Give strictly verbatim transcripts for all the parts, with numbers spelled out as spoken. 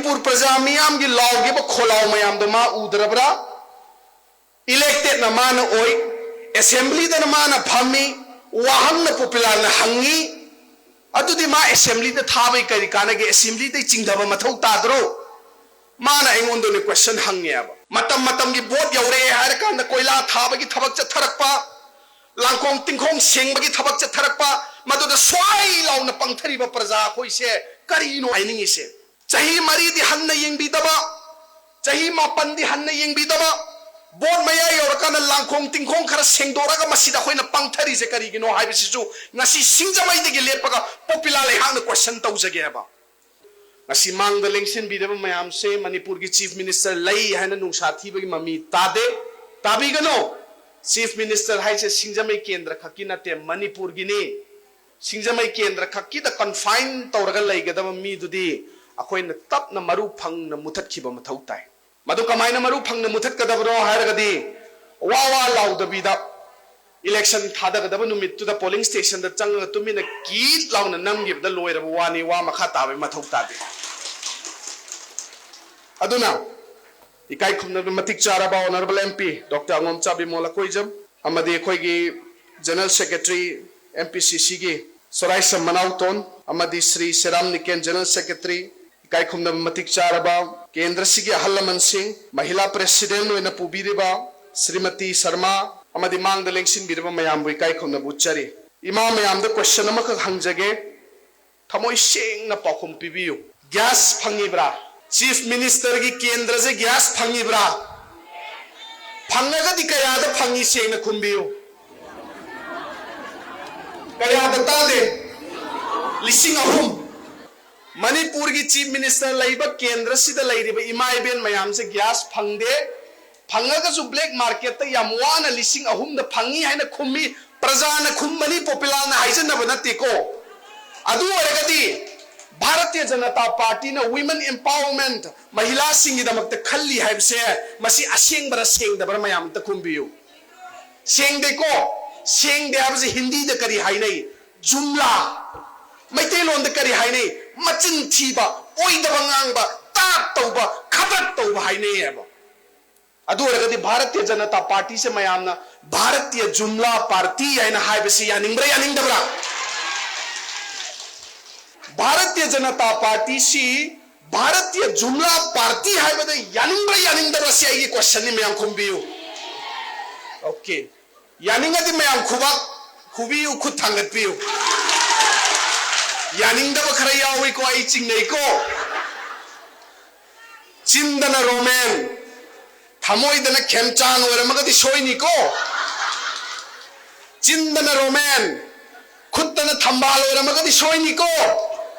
ꯃꯅꯤꯄꯨꯔ ꯄ꯭ꯔꯖꯥ ꯃꯤꯌꯥꯝꯒꯤ ꯂꯥꯎꯈꯤꯕ ꯈꯣꯜꯂꯥꯎ ꯃꯌꯥꯝꯗꯣ ꯃꯥ ꯎꯗ꯭ꯔꯕ꯭ꯔꯥ? ꯏꯂꯦꯛꯇꯦꯠꯅ ꯃꯥꯅ ꯑꯣꯏ, ꯑꯦꯁꯦꯝꯕ꯭ꯂꯤꯗꯅ ꯃꯥꯅ ꯐꯝꯃꯤ, ꯋꯥꯍꯪꯅ ꯄꯣꯄꯨꯂꯥꯔꯅ ꯍꯪꯉꯤ꯫ ꯑꯗꯨꯗꯤ ꯃꯥ ꯑꯦꯁꯦꯝꯕ꯭ꯂꯤꯗ ꯊꯥꯕꯩ ꯀꯔꯤ ꯀꯥꯟꯅꯒꯦ? ꯑꯦꯁꯦꯝꯕ꯭ꯂꯤꯗꯩ ꯆꯤꯡꯊꯕ ꯃꯊꯧ ꯇꯥꯗ꯭ꯔꯣ? ꯃꯥꯅ ꯑꯩꯉꯣꯟꯗ ꯑꯣꯏꯅ ꯀꯣꯏꯁꯟ ꯍꯪꯉꯦꯕ꯫ ꯃꯇꯝ ꯃꯇꯝꯒꯤ ꯚꯣꯠ ꯌꯧꯔꯛꯑꯦ ꯍꯥꯏꯔꯀꯥꯟꯗ ꯀꯣꯏꯂꯥ ꯊꯥꯕꯒꯤ ꯊꯕꯛ ꯆꯠꯊꯔꯛꯄ, ꯂꯥꯡꯈꯣꯡ ꯇꯤꯡꯈꯣꯡ ꯁꯦꯡꯕꯒꯤ ꯊꯕꯛ ꯆꯠꯊꯔꯛꯄ, ꯃꯗꯨꯗ ꯁ꯭ꯋꯥꯏ ꯂꯥꯎꯅ ꯄꯪꯊꯔꯤꯕ ꯄ꯭ꯔꯖꯥ ꯑꯩꯈꯣꯏꯁꯦ ꯀꯔꯤꯅꯣ ꯍꯥꯏꯅꯤꯡꯉꯤꯁꯦ? ꯆꯍꯤ ꯃꯔꯤꯗꯤ ꯍꯟꯅ ꯌꯦꯡꯕꯤꯗꯕ, ꯆꯍꯤ ꯃꯥꯄꯟꯗꯤ ꯍꯟꯅ ꯌꯦꯡꯕꯤꯗꯕ, ꯚꯣꯠ ꯃꯌꯥ ꯌꯧꯔꯀꯥꯟꯗ ꯂꯥꯡꯈꯣꯡ ꯇꯤꯡꯈꯣꯡ ꯈꯔ ꯁꯦꯡꯗꯣꯔꯛꯑꯒ ꯃꯁꯤꯗ ꯑꯩꯈꯣꯏꯅ ꯄꯪꯊꯔꯤꯁꯦ ꯀꯔꯤꯒꯤꯅꯣ ꯍꯥꯏꯕꯁꯤꯁꯨ ꯉꯁꯤ ꯁꯤꯡꯖꯃꯩꯗꯒꯤ ꯂꯦꯞꯄꯒ ꯄꯣꯄꯤꯂꯥ ꯂꯩꯍꯥꯛꯅ ꯀꯣꯏꯁꯟ ꯇꯧꯖꯒꯦ ꯍꯥꯏꯕ꯫ ꯉꯁꯤ ꯃꯥꯡꯗ ꯂꯦꯡꯁꯤꯟꯕꯤꯔꯕ ꯃꯌꯥꯝꯁꯦ ꯃꯅꯤꯄꯨꯔꯒꯤ ꯆꯤꯐ ꯃꯤꯅꯤꯁꯇꯔ ꯂꯩ ꯍꯥꯏꯅ ꯅꯨꯡꯁꯥ ꯊꯤꯕꯒꯤ ꯃꯃꯤ ꯇꯥꯗꯦ, ꯇꯥꯕꯤꯒꯅꯨ꯫ ꯆꯤꯐ ꯃꯤꯅꯤꯁꯇꯔ ꯍꯥꯏꯁꯦ ꯁꯤꯡꯖꯃꯩ ꯀꯦꯟꯗ꯭ꯔ ꯈꯛꯀꯤ ꯅꯠꯇꯦ, ꯃꯅꯤꯄꯨꯔꯒꯤꯅꯤ꯫ ꯁꯤꯡꯖꯃꯩ ꯀꯦꯟꯗ꯭ꯔ ꯈꯛꯀꯤꯗ ꯀꯟꯐꯥꯏꯟ ꯇꯧꯔꯒ ꯂꯩꯒꯗꯕ ꯃꯤꯗꯨꯗꯤ ꯑꯩꯈꯣꯏꯅ ꯇꯞꯅ ꯃꯔꯨ ꯐꯪꯅ ꯃꯨꯊꯠꯈꯤꯕ ꯃꯊꯧ ꯇꯥꯏ꯫ ꯃꯗꯨ ꯀꯃꯥꯏꯅ ꯃꯔꯨ ꯐꯪꯅ ꯃꯨꯊꯠꯀꯗꯕꯅꯣ ꯍꯥꯏꯔꯒꯗꯤ, ꯋꯥ ꯋꯥ ꯂꯥꯎꯗꯕꯤꯗ ꯏꯂꯦꯛꯁꯟ ꯊꯥꯗꯒꯗꯕ ꯅꯨꯃꯤꯠꯇꯨꯗ ꯄꯣꯂꯤꯡ ꯁ꯭ꯇꯦꯁꯟꯗ ꯆꯪꯉꯒ ꯇꯨꯃꯤꯟꯅ ꯀꯤꯠ ꯂꯥꯎꯅ ꯅꯝꯈꯤꯕꯗ ꯂꯣꯏꯔꯕ ꯋꯥꯅꯤ, ꯋꯥ ꯃꯈꯥ ꯇꯥꯕꯒꯤ ꯃꯊꯧ ꯇꯥꯗꯦ꯫ ꯑꯗꯨꯅ ꯏꯀꯥꯏ ꯈꯨꯝꯅꯕ ꯃꯇꯤꯛ ꯆꯥꯔꯕ honourable M P doctor ꯑꯉꯣꯝꯆꯥ Bimol Akoijam ꯑꯃꯗꯤ ꯑꯩꯈꯣꯏꯒꯤ ꯖꯦꯅꯔꯦꯜ ꯁꯦꯀ꯭ꯔꯦꯇꯔꯤ ꯑꯦꯝ ꯄꯤ ꯁꯤ ꯁꯤꯒꯤ ꯁꯣꯔꯥꯏꯁꯝ ꯃꯅꯥꯎꯇꯣꯟ ꯑꯃꯗꯤ ꯁ꯭ꯔꯤ ꯁꯦꯔꯥꯝ ꯅꯤꯀꯦꯟ ꯖꯦꯅꯔꯦꯜ ꯁꯦꯀ꯭ꯔꯦꯇꯔꯤ, ꯏꯀꯥꯏ ꯈꯨꯝꯅꯕ ꯃꯇꯤꯛ ꯆꯥꯔꯕ ꯀꯦꯟꯗ꯭ꯔꯁꯤꯒꯤ ꯑꯍꯜ ꯂꯃꯟꯁꯤꯡ, ꯃꯍꯤꯂꯥ ꯄ꯭ꯔꯦꯁꯤꯗꯦꯟ ꯑꯣꯏꯅ ꯄꯨꯕꯤꯔꯤꯕ ꯁ꯭ꯔꯤꯃꯇꯤ ꯁꯔꯃꯥ ꯑꯃꯗꯤ ꯃꯥꯡꯗ ꯂꯦꯡꯁꯤꯟꯕꯤꯔꯕ ꯃꯌꯥꯝꯕꯨ ꯏꯀꯥꯏ ꯈꯨꯝꯅꯕ ꯎꯠꯆꯔꯤ꯫ ꯏꯃꯥ ꯃꯌꯥꯝꯗ ꯀꯣꯏꯁꯟ ꯑꯃꯈꯛ ꯍꯪꯖꯒꯦ, ꯊꯃꯣꯏ ꯁꯦꯡꯅ ꯄꯥꯎꯈꯨꯝ ꯄꯤꯕꯤꯌꯨ꯫ ꯒ꯭ꯌꯥꯁ ꯐꯪꯉꯤꯕ꯭ꯔꯥ? ꯆꯤꯐ ꯃꯤꯅꯤꯁꯇꯔꯒꯤ ꯀꯦꯟꯗ꯭ꯔꯁꯦ ꯒ꯭ꯌꯥꯁ ꯐꯪꯉꯤꯕ꯭ꯔꯥ? ꯐꯪꯉꯒꯗꯤ ꯀꯌꯥꯗ ꯐꯪꯉꯤ? ꯁꯦꯡꯅ ꯈꯨꯝꯕꯤꯌꯨ꯫ ꯀꯌꯥꯗ ꯇꯥꯗꯦ? ꯂꯤꯁꯤꯡ ꯑꯍꯨꯝ꯫ ꯃꯅꯤꯄꯨꯔꯒꯤ ꯆꯤꯐ ꯃꯤꯅꯤꯁꯇꯔ ꯂꯩꯕ ꯀꯦꯟꯗ꯭ꯔꯁꯤꯗ ꯂꯩꯔꯤꯕ ꯏꯃꯥ ꯏꯕꯦꯟ ꯃꯌꯥꯝꯁꯦ ꯒ꯭ꯌꯥꯁ ꯐꯪꯗꯦ, ꯐꯪꯉꯒꯁꯨ ꯕ꯭ꯂꯦꯛ ꯃꯥꯔꯀꯦꯠꯇ ꯌꯥꯝ ꯋꯥꯅ ꯂꯤꯁꯤꯡ ꯑꯍꯨꯝꯗ ꯐꯪꯉꯤ ꯍꯥꯏꯅ ꯈꯨꯝꯃꯤ꯫ ꯄ꯭ꯔꯖꯥꯅ ꯈꯨꯝꯕꯅꯤ, ꯄꯣꯄꯤꯂꯥꯅ ꯍꯥꯏꯖꯟꯅꯕ ꯅꯠꯇꯦꯀꯣ꯫ ꯑꯗꯨ ꯑꯣꯏꯔꯒꯗꯤ ꯚꯥꯔꯇꯤꯌ ꯖꯅꯇꯥ ꯄꯥꯔꯇꯤꯅ ꯋꯤꯃꯦꯟ ꯑꯦꯝꯄꯥꯋꯔꯃꯦꯟꯠ, ꯃꯍꯤꯂꯥꯁꯤꯡꯒꯤꯗꯃꯛꯇ ꯈꯜꯂꯤ ꯍꯥꯏꯕꯁꯦ ꯃꯁꯤ ꯑꯁꯦꯡꯕꯔꯥ ꯁꯦꯡꯗꯕꯔꯥ ꯃꯌꯥꯝ ꯑꯝꯇ ꯈꯨꯝꯕꯤꯌꯨ꯫ ꯁꯦꯡꯗꯦꯀꯣ? ꯁꯦꯡꯗꯦ ꯍꯥꯏꯕꯁꯤ ꯍꯤꯟꯗꯤꯗ ꯀꯔꯤ ꯍꯥꯏꯅꯩ? ꯖꯨꯝꯂꯥ꯫ ꯃꯩꯇꯩꯂꯣꯟꯗ ꯀꯔꯤ ꯍꯥꯏꯅꯩ? ꯃꯆꯤꯟ ꯊꯤꯕ, ꯑꯣꯏꯗꯕ ꯉꯥꯡꯕ, ꯇꯥ ꯇꯧꯕ, ꯈꯗ꯭ꯔꯛ ꯇꯧꯕ ꯍꯥꯏꯅꯩꯌꯦꯕ꯫ ꯑꯗꯨ ꯑꯣꯏꯔꯒꯗꯤ ꯚꯥꯔꯇꯤꯌ ꯖꯅꯇꯥ ꯄꯥꯔꯇꯤꯁꯦ ꯃꯌꯥꯝꯅ ꯚꯥꯔꯇꯤꯌ ꯖꯨꯝꯂꯥ ꯄꯥꯔꯇꯤ ꯍꯥꯏꯅ ꯍꯥꯏꯕꯁꯤ ꯌꯥꯅꯤꯡꯕ꯭ꯔꯥ, ꯌꯥꯅꯤꯡꯗꯕ꯭ꯔꯥ? ꯚꯥꯔꯇꯤꯌ ꯖꯅꯇꯥ ꯄꯥꯔꯇꯤꯁꯤ ꯚꯥꯔꯇꯤꯌ ꯖꯨꯝꯂꯥ ꯄꯥꯔꯇꯤ ꯍꯥꯏꯕꯗ ꯌꯥꯅꯤꯡꯕ꯭ꯔꯥ, ꯌꯥꯅꯤꯡꯗꯕ꯭ꯔꯥ? ꯁꯤ ꯑꯩꯒꯤ ꯀꯣꯏꯁꯟꯅꯤ, ꯃꯌꯥꯝ ꯈꯨꯝꯕꯤꯌꯨ꯫ ꯑꯣꯀꯦ, ꯌꯥꯅꯤꯡꯉꯗꯤ ꯃꯌꯥꯝ ꯈꯨꯕꯥꯛ ꯈꯨꯕꯤꯌꯨ, ꯈꯨꯠ ꯊꯥꯡꯒꯠꯄꯤꯌꯨ꯫ ꯌꯥꯅꯤꯡꯗꯕ ꯈꯔ ꯌꯥꯎꯏꯀꯣ, ꯑꯩ ꯆꯤꯡꯅꯩꯀꯣ꯫ ꯆꯤꯟꯗꯅ ꯔꯣꯃꯦꯟ, ꯊꯃꯣꯏꯗꯅ ꯈꯦꯝꯆꯥꯟ ꯑꯣꯏꯔꯝꯃꯒꯗꯤ ꯁꯣꯏꯅꯤꯀꯣ꯫ ꯆꯤꯟꯗꯅ ꯔꯣꯃꯦꯟ, ꯈꯨꯠꯇꯅ ꯊꯝꯕꯥꯜ ꯑꯣꯏꯔꯝꯃꯒꯗꯤ ꯁꯣꯏꯅꯤꯀꯣ꯫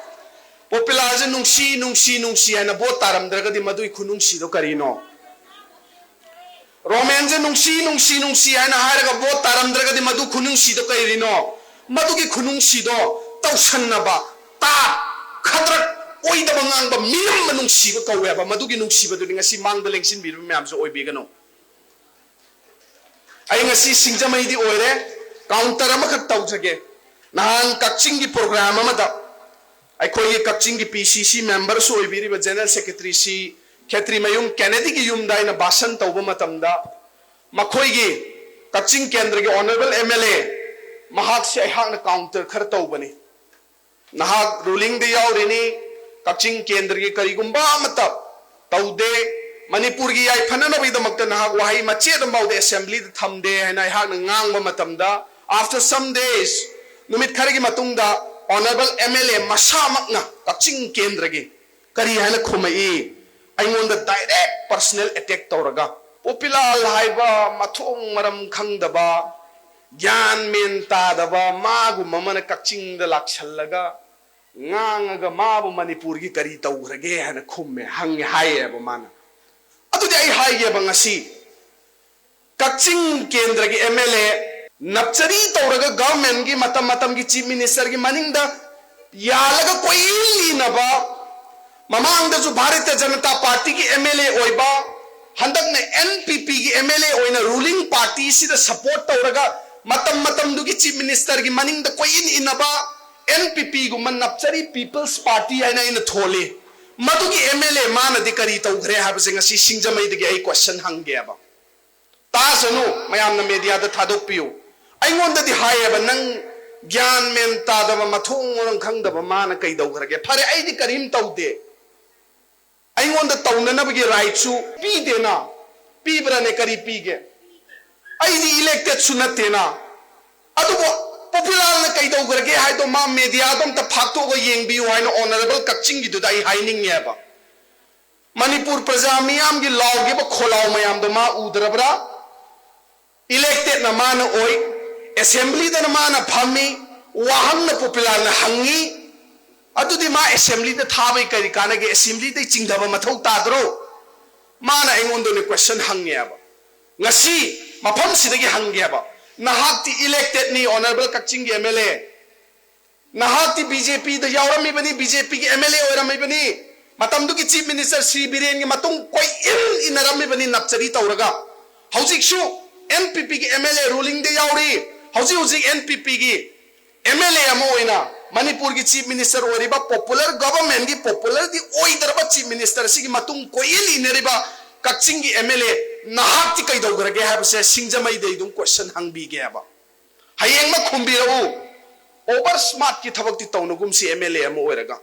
ꯄꯣꯄꯤꯂꯥꯁꯦ ꯅꯨꯡꯁꯤ, ꯅꯨꯡꯁꯤ, ꯅꯨꯡꯁꯤ ꯍꯥꯏꯅ ꯚꯣꯠ ꯇꯥꯔꯝꯗ꯭ꯔꯒꯗꯤ ꯃꯗꯨꯒꯤ ꯈꯨꯅꯨꯡꯁꯤꯗꯣ ꯀꯔꯤꯅꯣ? ꯔꯣꯃꯦꯟꯁꯦ ꯅꯨꯡꯁꯤ, ꯅꯨꯡꯁꯤ, ꯅꯨꯡꯁꯤ ꯍꯥꯏꯅ ꯍꯥꯏꯔꯒ ꯚꯣꯠ ꯇꯥꯔꯝꯗ꯭ꯔꯒꯗꯤ ꯃꯗꯨ ꯈꯨꯅꯨꯡꯁꯤꯗꯣ ꯀꯔꯤꯅꯣ? ꯃꯗꯨꯒꯤ ꯈꯨꯅꯨꯡꯁꯤꯗꯣ ꯇꯧꯁꯟꯅꯕ, ꯇꯥꯠ, ꯈꯗ꯭ꯔꯛ, ꯑꯣꯏꯗꯕ ꯉꯥꯡꯕ, ꯃꯤꯅꯝꯕ ꯅꯨꯡꯁꯤꯕ ꯀꯧꯋꯦꯕ꯫ ꯃꯗꯨꯒꯤ ꯅꯨꯡꯁꯤꯕꯗꯨꯗꯤ ꯉꯁꯤ ꯃꯥꯡꯗ ꯂꯦꯡꯁꯤꯟꯕꯤꯔꯤꯕ ꯃꯌꯥꯝꯁꯨ ꯑꯣꯏꯕꯤꯒꯅꯨ꯫ ꯑꯩ ꯉꯁꯤ ꯁꯤꯡꯖꯃꯩꯗꯤ ꯑꯣꯏꯔꯦ, ꯀꯥꯎꯟꯇꯔ ꯑꯃꯈꯛ ꯇꯧꯖꯒꯦ꯫ ꯅꯍꯥꯟ ꯀꯛꯆꯤꯡꯒꯤ ꯄ꯭ꯔꯣꯒ꯭ꯔꯥꯝ ꯑꯃꯗ ꯑꯩꯈꯣꯏꯒꯤ ꯀꯛꯆꯤꯡꯒꯤ ꯄꯤ ꯁꯤ ꯁꯤ ꯃꯦꯝꯕꯔꯁꯨ ꯑꯣꯏꯕꯤꯔꯤꯕ ꯖꯦꯅꯔꯦꯜ ꯁꯦꯀ꯭ꯔꯦꯇꯔꯤ ꯁꯤ ꯈꯦꯇ꯭ꯔꯤꯃꯌꯨꯝ ꯀꯦꯅꯦꯗꯤꯒꯤ ꯌꯨꯝꯗ ꯑꯩꯅ ꯚꯥꯁꯟ ꯇꯧꯕ ꯃꯇꯝꯗ, ꯃꯈꯣꯏꯒꯤ ꯀꯛꯆꯤꯡ ꯀꯦꯟꯗ꯭ꯔꯒꯤ ꯑꯣꯅꯔꯦꯕꯜ ꯑꯦꯝ ꯑꯦꯜ ꯑꯦ ꯃꯍꯥꯛꯁꯦ ꯑꯩꯍꯥꯛꯅ ꯀꯥꯎꯟꯇꯔ ꯈꯔ ꯇꯧꯕꯅꯤ꯫ ꯅꯍꯥꯛ ꯔꯨꯂꯤꯡꯗ ꯌꯥꯎꯔꯤꯅꯤ, ꯀꯛꯆꯤꯡ ꯀꯦꯟꯗ꯭ꯔꯒꯤ ꯀꯔꯤꯒꯨꯝꯕ ꯑꯃꯠꯇ ꯇꯧꯗꯦ, ꯃꯅꯤꯄꯨꯔꯒꯤ ꯌꯥꯏꯐꯅꯅꯕꯒꯤꯗꯃꯛꯇ ꯅꯍꯥꯛ ꯋꯥꯍꯩ ꯃꯆꯦꯠ ꯑꯃꯐꯥꯎꯗ ꯑꯦꯁꯦꯝꯕ꯭ꯂꯤꯗ ꯊꯝꯗꯦ ꯍꯥꯏꯅ ꯑꯩꯍꯥꯛꯅ ꯉꯥꯡꯕ ꯃꯇꯝꯗ, after some days, ꯅꯨꯃꯤꯠ ꯈꯔꯒꯤ ꯃꯇꯨꯡꯗ ꯑꯣꯅꯔꯦꯕꯜ ꯑꯦꯝ ꯑꯦꯜ ꯑꯦ ꯃꯁꯥꯃꯛꯅ ꯀꯛꯆꯤꯡ ꯀꯦꯟꯗ꯭ꯔꯒꯤ ꯀꯔꯤ ꯍꯥꯏꯅ ꯈꯨꯝꯃꯛꯏ? ꯑꯩꯉꯣꯟꯗ ꯗꯥꯏꯔꯦꯛ ꯄꯔꯁꯅꯦꯜ ꯑꯦꯇꯦꯛ ꯇꯧꯔꯒ, "ꯄꯣꯄꯤꯂꯥꯜ ꯍꯥꯏꯕ ꯃꯊꯣꯡ ꯃꯔꯝ ꯈꯪꯗꯕ, ꯒ꯭ꯌꯥꯟ ꯃꯦꯟ ꯇꯥꯗꯕ ꯃꯥꯒꯨꯝꯕ ꯑꯃꯅ ꯀꯛꯆꯤꯡꯗ ꯂꯥꯛꯁꯜꯂꯒ ꯉꯥꯡꯉꯒ ꯃꯥꯕꯨ ꯃꯅꯤꯄꯨꯔꯒꯤ ꯀꯔꯤ ꯇꯧꯈ꯭ꯔꯒꯦ?" ꯍꯥꯏꯅ ꯈꯨꯝꯃꯦ, ꯍꯪꯉꯦ, ꯍꯥꯏꯌꯦꯕ ꯃꯥꯅ꯫ ꯑꯗꯨꯗꯤ ꯑꯩ ꯍꯥꯏꯒꯦꯕ, ꯉꯁꯤ ꯀꯛꯆꯤꯡ ꯀꯦꯟꯗ꯭ꯔꯒꯤ ꯑꯦꯝ ꯑꯦꯜ ꯑꯦ ꯅꯞꯆꯔꯤ ꯇꯧꯔꯒ ꯒꯚꯔꯟꯃꯦꯟꯒꯤ ꯃꯇꯝ ꯃꯇꯝꯒꯤ ꯆꯤꯐ ꯃꯤꯅꯤꯁꯇꯔꯒꯤ ꯃꯅꯤꯡꯗ ꯌꯥꯜꯂꯒ ꯀꯣꯏꯏꯟ ꯏꯟꯅꯕ, ꯃꯃꯥꯡꯗꯁꯨ ꯚꯥꯔꯇꯤꯌ ꯖꯅꯇꯥ ꯄꯥꯔꯇꯤꯒꯤ ꯑꯦꯝ ꯑꯦꯜ ꯑꯦ ꯑꯣꯏꯕ, ꯍꯟꯗꯛꯅ ꯑꯦꯟ ꯄꯤ ꯄꯤꯒꯤ ꯑꯦꯝ ꯑꯦꯜ ꯑꯦ ꯑꯣꯏꯅ ꯔꯨꯂꯤꯡ ꯄꯥꯔꯇꯤꯁꯤꯗ ꯁꯄꯣꯔꯠ ꯇꯧꯔꯒ ꯃꯇꯝ ꯃꯇꯝꯗꯨꯒꯤ ꯆꯤꯐ ꯃꯤꯅꯤꯁꯇꯔꯒꯤ ꯃꯅꯤꯡꯗ ꯀꯣꯏꯏꯟ ꯏꯟꯅꯕ ꯑꯦꯟ ꯄꯤ ꯄꯤꯒꯨꯝꯕ ꯅꯞꯆꯔꯤ ꯄꯤꯄꯜꯁ ꯄꯥꯔꯇꯤ ꯍꯥꯏꯅ ꯑꯩꯅ ꯊꯣꯜꯂꯤ꯫ ꯃꯗꯨꯒꯤ ꯑꯦꯝ ꯑꯦꯜ ꯑꯦ ꯃꯥꯅꯗꯤ ꯀꯔꯤ ꯇꯧꯈ꯭ꯔꯦ ꯍꯥꯏꯕꯁꯦ ꯉꯁꯤ ꯁꯤꯡꯖꯃꯩꯗꯒꯤ ꯑꯩ ꯀꯣꯏꯁꯟ ꯍꯪꯒꯦꯕ꯫ ꯇꯥꯁꯅꯨ, ꯃꯌꯥꯝꯅ ꯃꯦꯗꯤꯌꯥꯗ ꯊꯥꯗꯣꯛꯄꯤꯌꯨ꯫ ꯑꯩꯉꯣꯟꯗꯗꯤ ꯍꯥꯏꯌꯦꯕ, "ꯅꯪ ꯒ꯭ꯌꯥꯟ ꯃꯦꯟ ꯇꯥꯗꯕ, ꯃꯊꯣꯡ ꯃꯔꯝ ꯈꯪꯗꯕ, ꯃꯥꯅ ꯀꯩꯗꯧꯈ꯭ꯔꯒꯦ?" ꯐꯔꯦ, ꯑꯩꯗꯤ ꯀꯔꯤꯝ ꯇꯧꯗꯦ꯫ ꯑꯩꯉꯣꯟꯗ ꯇꯧꯅꯅꯕꯒꯤ ꯔꯥꯏꯠꯁꯨ ꯄꯤꯗꯦꯅ꯫ ꯄꯤꯕ꯭ꯔꯥꯅꯦ? ꯀꯔꯤ ꯄꯤꯒꯦ? ꯑꯩꯗꯤ ꯏꯂꯦꯛꯇꯦꯠꯁꯨ ꯅꯠꯇꯦꯅ꯫ ꯑꯗꯨꯕꯨ ꯄꯣꯄꯨꯂꯥꯔꯅ ꯀꯩꯗꯧꯈ꯭ꯔꯒꯦ ꯍꯥꯏꯗꯣ ꯃꯥ ꯃꯦꯗꯤꯌꯥꯗꯣ ꯑꯝꯇ ꯐꯥꯛꯇꯣꯛꯑꯒ ꯌꯦꯡꯕꯤꯌꯨ ꯍꯥꯏꯅ ꯑꯣꯅꯔꯦꯕꯜ ꯀꯛꯆꯤꯡꯒꯤꯗꯨꯗ ꯑꯩ ꯍꯥꯏꯅꯤꯡꯉꯦꯕ꯫ ꯃꯅꯤꯄꯨꯔ ꯄ꯭ꯔꯖꯥ ꯃꯤꯌꯥꯝꯒꯤ ꯂꯥꯎꯈꯤꯕ ꯈꯣꯜꯂꯥꯎ ꯃꯌꯥꯝꯗꯣ ꯃꯥ ꯎꯗ꯭ꯔꯕ꯭ꯔꯥ? ꯏꯂꯦꯛꯇꯦꯠꯅ ꯃꯥꯅ ꯑꯣꯏ, ꯑꯦꯁꯦꯝꯕ꯭ꯂꯤꯗꯅ ꯃꯥꯅ ꯐꯝꯃꯤ, ꯋꯥꯍꯪꯅ ꯄꯣꯄꯨꯂꯥꯔꯅ ꯍꯪꯉꯤ꯫ ꯑꯗꯨꯗꯤ ꯃꯥ ꯑꯦꯁꯦꯝꯕ꯭ꯂꯤꯗ ꯊꯥꯕꯩ ꯀꯔꯤ ꯀꯥꯟꯅꯒꯦ? ꯑꯦꯁꯦꯝꯕ꯭ꯂꯤꯗꯩ ꯆꯤꯡꯊꯕ ꯃꯊꯧ ꯇꯥꯗ꯭ꯔꯣ? ꯃꯥꯅ ꯑꯩꯉꯣꯟꯗ ꯑꯣꯏꯅ ꯀꯣꯏꯁꯟ ꯍꯪꯉꯦꯕ꯫ ꯉꯁꯤ ꯃꯐꯝꯁꯤꯗꯒꯤ ꯍꯪꯒꯦꯕ, ꯅꯍꯥꯛꯇꯤ ꯏꯂꯦꯛꯇꯦꯠꯅꯤ, ꯑꯣꯅꯔꯦꯕꯜ ꯀꯛꯆꯤꯡꯒꯤ ꯑꯦꯝ ꯑꯦꯜ ꯑꯦ, ꯅꯍꯥꯛꯇꯤ ꯕꯤ ꯖꯦ ꯄꯤꯗ ꯌꯥꯎꯔꯝꯃꯤꯕꯅꯤ, ꯕꯤ ꯖꯦ ꯄꯤꯒꯤ ꯑꯦꯝ ꯑꯦꯜ ꯑꯦ ꯑꯣꯏꯔꯝꯃꯤꯕꯅꯤ꯫ ꯃꯇꯝꯗꯨꯒꯤ ꯆꯤꯐ ꯃꯤꯅꯤꯁꯇꯔ ꯁ꯭ꯔꯤ ꯕꯤꯔꯦꯟꯒꯤ ꯃꯇꯨꯡ ꯀꯣꯏꯏꯟ ꯏꯟꯅꯔꯝꯃꯤꯕꯅꯤ ꯅꯞꯆꯔꯤ ꯇꯧꯔꯒ꯫ ꯍꯧꯖꯤꯛꯁꯨ ꯑꯦꯟ ꯄꯤ ꯄꯤꯒꯤ ꯑꯦꯝ ꯑꯦꯜ ꯑꯦ ꯔꯨꯂꯤꯡꯗ ꯌꯥꯎꯔꯤ꯫ ꯍꯧꯖꯤꯛ ꯍꯧꯖꯤꯛ ꯑꯦꯟ ꯄꯤ ꯄꯤꯒꯤ ꯑꯦꯝ ꯑꯦꯜ ꯑꯦ ꯑꯃ ꯑꯣꯏꯅ ꯃꯅꯤꯄꯨꯔꯒꯤ ꯆꯤꯐ ꯃꯤꯅꯤꯁꯇꯔ ꯑꯣꯏꯔꯤꯕ, ꯄꯣꯄꯨꯂꯔ ꯒꯚꯔꯟꯃꯦꯟꯒꯤ ꯄꯣꯄꯨꯂꯔꯗꯤ ꯑꯣꯏꯗ꯭ꯔꯕ ꯆꯤꯐ ꯃꯤꯅꯤꯁꯇꯔ ꯑꯁꯤꯒꯤ ꯃꯇꯨꯡ ꯀꯣꯏꯏꯟ ꯏꯟꯅꯔꯤꯕ ꯀꯛꯆꯤꯡꯒꯤ ꯑꯦꯝ ꯑꯦꯜ ꯑꯦ ꯅꯍꯥꯛꯇꯤ ꯀꯩꯗꯧꯈ꯭ꯔꯒꯦ ꯍꯥꯏꯕꯁꯦ ꯁꯤꯡꯖꯃꯩꯗꯩ ꯑꯗꯨꯝ ꯀꯣꯏꯁꯟ ꯍꯪꯕꯤꯒꯦꯕ꯫ ꯍꯌꯦꯡꯃꯛ ꯈꯨꯝꯕꯤꯔꯛꯎ꯫ ꯑꯣꯚꯔ ꯁ꯭ꯃꯥꯔꯠꯀꯤ ꯊꯕꯛꯇꯤ ꯇꯧꯅꯒꯨꯝꯁꯤ ꯑꯦꯝ ꯑꯦꯜ ꯑꯦ ꯑꯃ ꯑꯣꯏꯔꯒ꯫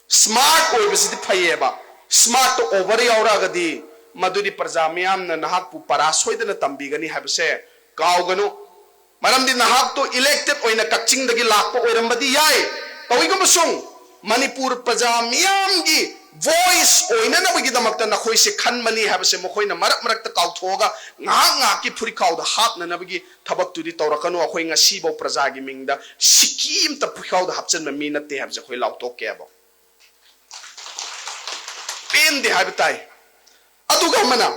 ꯁ꯭ꯃꯥꯔꯠ ꯑꯣꯏꯕꯁꯤꯗꯤ ꯐꯩꯌꯦꯕ, ꯁ꯭ꯃꯥꯔꯠꯇ ꯑꯣꯚꯔ ꯌꯥꯎꯔꯛꯑꯒꯗꯤ ꯃꯗꯨꯗꯤ ꯄ꯭ꯔꯖꯥ ꯃꯤꯌꯥꯝꯅ ꯅꯍꯥꯛꯄꯨ ꯄꯔꯥ ꯁꯣꯏꯗꯅ ꯇꯝꯕꯤꯒꯅꯤ ꯍꯥꯏꯕꯁꯦ ꯀꯥꯎꯒꯅꯨ꯫ ꯃꯔꯝꯗꯤ ꯅꯍꯥꯛꯇꯣ ꯏꯂꯦꯛꯇꯦꯠ ꯑꯣꯏꯅ ꯀꯛꯆꯤꯡꯗꯒꯤ ꯂꯥꯛꯄ ꯑꯣꯏꯔꯝꯕꯗꯤ ꯌꯥꯏ, ꯇꯧꯏꯒꯨꯝꯕꯁꯨꯡ ꯃꯅꯤꯄꯨꯔ ꯄ꯭ꯔꯖꯥ ꯃꯤꯌꯥꯝꯒꯤ ꯚꯣꯏꯁ ꯑꯣꯏꯅꯅꯕꯒꯤꯗꯃꯛꯇ ꯅꯈꯣꯏꯁꯦ ꯈꯟꯕꯅꯤ ꯍꯥꯏꯕꯁꯦ ꯃꯈꯣꯏꯅ ꯃꯔꯛ ꯃꯔꯛꯇ ꯀꯥꯎꯊꯣꯛꯑꯒ ꯉꯥꯏꯍꯥꯛ ꯉꯥꯏꯍꯥꯛꯀꯤ ꯐꯨꯔꯤꯈꯥꯎꯗ ꯍꯥꯞꯅꯅꯕꯒꯤ ꯊꯕꯛꯇꯨꯗꯤ ꯇꯧꯔꯛꯀꯅꯨ꯫ ꯑꯩꯈꯣꯏ ꯉꯁꯤꯐꯥꯎ ꯄ꯭ꯔꯖꯥꯒꯤ ꯃꯤꯡꯗ ꯁꯤꯀꯤ ꯑꯝꯇ ꯐꯨꯔꯤꯈꯥꯎꯗ ꯍꯥꯞꯆꯤꯟꯕ ꯃꯤ ꯅꯠꯇꯦ ꯍꯥꯏꯕꯁꯦ ꯑꯩꯈꯣꯏ ꯂꯥꯎꯊꯣꯛꯀꯦꯕ꯫ ꯄꯦꯟꯗꯦ ꯍꯥꯏꯕ ꯇꯥꯏ꯫ ꯑꯗꯨꯒ ꯑꯃꯅ,